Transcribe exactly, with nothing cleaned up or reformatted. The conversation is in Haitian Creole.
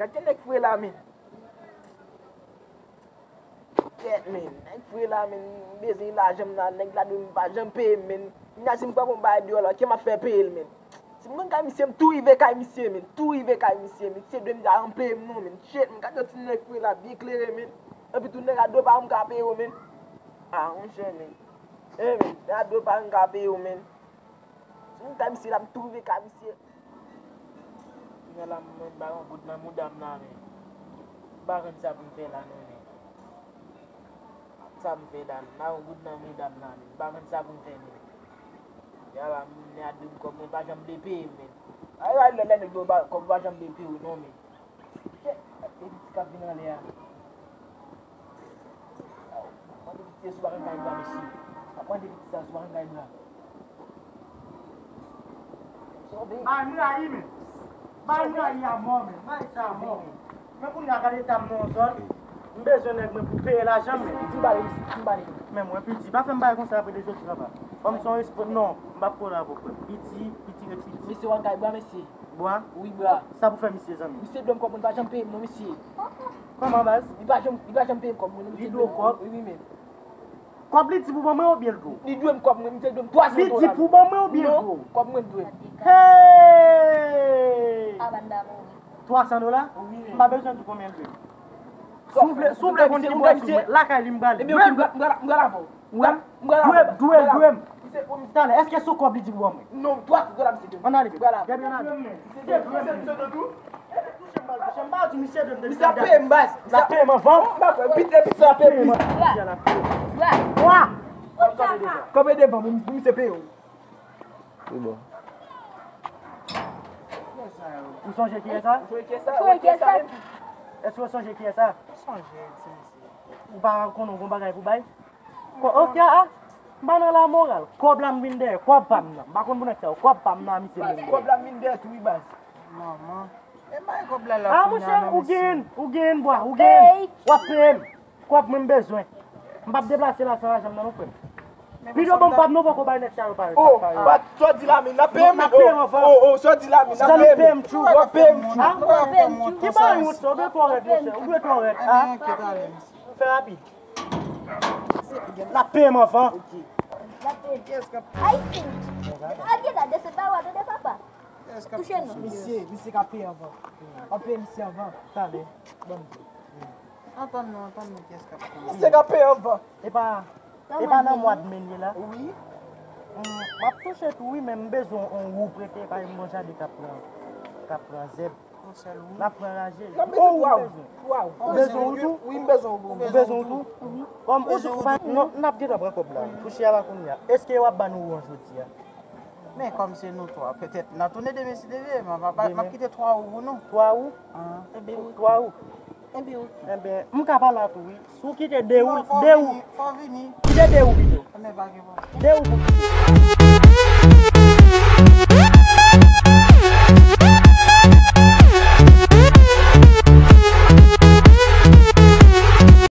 Gade nèg fre la, men. Kèt, men. Nèg fre la, men. M bezwen lajan m nan. Nèg la dwe m pa janm peye m, men. Kounya si m pran yon bagay deyò la, ki m ap fè peye l, men. Si m konn kay misye, m tou rive kay misye, men. Tou rive kay misye, men. Misye dwe m ta janm peye m, non, men. Shit, m gade yon ti nèg fre la, byen klere, men. Epi tou nèg a dwe pa m ka peye w, men. Ah, monchè, men. Eh, men. Nèg a dwe pa m ka peye w, men. Si m kay misye la, m tou rive kay misye. Kounye a la, mwen pa gen goud nan mouda m nan, men. M pa konn sa pou m fè la, non, men. Sa m fè la, m pa gen goud nan mouda m nan, men. M pa konn sa pou m fè, men. Kounye a la, m ne a dwe m kòb, mwen pa janm vle peye, men. Ay, ay, lè, lè nèg yo ba, kòb pa janm vle peye, non, men. Kè, e piti k ap vin anlè a. Mande piti sou bagay bra, mesye. Mande piti sa sou bagay bra. Bay m rayi, men. Bay m rayi a mò, men. Bay sa a mò. Men kounye a gade eta m nan zòn. M bezwen nèg mwen pou peye lajan, men. Piti bale, piti bale. Men mwen piti, pa fè m bagay konsa apre de jodi, papa. Kòm se yon espò, non, m p ap kolabo, frè. Piti, piti ret piti. Mesye, w ap kay bwa, mesye. Bwa? Wi, bwa. Sa pou fè misye, zanmi? Misye dwe m kòb mwen, li pa janm peye m, non, mesye. Kòman, baz? Li pa janm, li pa janm peye m kòb mwen, non, misye dwe m kòb. Li dwe w kòb? Wi, wi, men. Kòb li di pou ban mwen oubyen l dwe w? Li dwe m kòb mwen, misye dwe m twa san dola. Li di pou ban mwen oubyen l dwe w? Non, kòb mwen l dwe m. Hey! Twa san dola? Wi, men. M pa bezwen di konbyen l dwe m. Si w vle, si w vle konn ki bò sou mwen, lakay li m prale. Ebyen, ok, m pral, m pral, m pral avè w. Wi. M pral avè w. Dwe m, dwe m, dwe m. Talè, èske se kòb li di pou ban mwen? Non, twa san dola misye dwe m. Ann ale. M pral avè w. Ebyen, ann ale. Misye dwe m. Misye dwe m. Misye ap peye m, baz. L ap peye m anvan. Pete, pete, l ap peye m. Bwa. Kanpe devan pou misye peye w. Se bon. Ou sonje kiyès sa? Ou sonje kiyès sa? Ou sonje kiyès sa? Èske w sonje kiyès sa? Ou sonje, ti mesye. Ou pa konnen w gon bagay pou bay? Kò, ok, a, a. M pa nan lamoral. Kòb la m vin dèyè. Kòb pa m nan. M pa konn pou nèg sa yo. Kòb pa m nan, misye vin dèyè. Kòb la m vin dèyè tou, wi, baz. Manman. E bay kòb la la. Ah, monchè, ou gen, ou gen bwa, ou gen. W ap peye m. Kòb mwen m bezwen. M p ap deplase la san lajan m nan, non, frè m. Pito ban m kòb, non, poko bay nèg sa yo pare. Oh, bat, sa w di la, men, n ap peye m, men. N ap peye m anvan. Oh, oh, sa w di la, men, n ap peye m. W ap peye m, tchou. W ap peye m, tchou. Ki bay wont sa, ou dwe twò rèd, monchè. Ou dwe twò rèd, a. Fè rapid. N ap peye m anvan. Ay, fi. A, gen la, de se pa w a, tande, papa. Touche non. Misye, misye ka peye anvan. W ap peye misye anvan. Talè. Ban m di. Antann nou, antann nou kiyès k ap peye. Misye ka peye anvan. E pa, e pa nan mwa d me n ye la? Wi. M ap touche tou, wi, men m bezwen yon wou prete, pa yon bon jaden k ap pran, k ap pran zèb. Yon sèl wou? N ap pran raje. N ap bezwen twa wou. Twa wou. Ou bezwen wou tou? Wi, m bezwen wou. Ou bezwen wou tou? Kòm ou di, ou pa, non, n ap gentan pran kòb la. Touche a pa kounye a. Èske w ap ban nou wou an jodi a? Men kòm se nou twa, petèt n a tounen demen si Dye vle, m ap, m ap, m ap kite twa wou pou nou. Twa wou? Twa wou? Enben, m ka pale a tou, wi. Si w kite de wou, de wou. Kite de wou pito. De wou pou pito.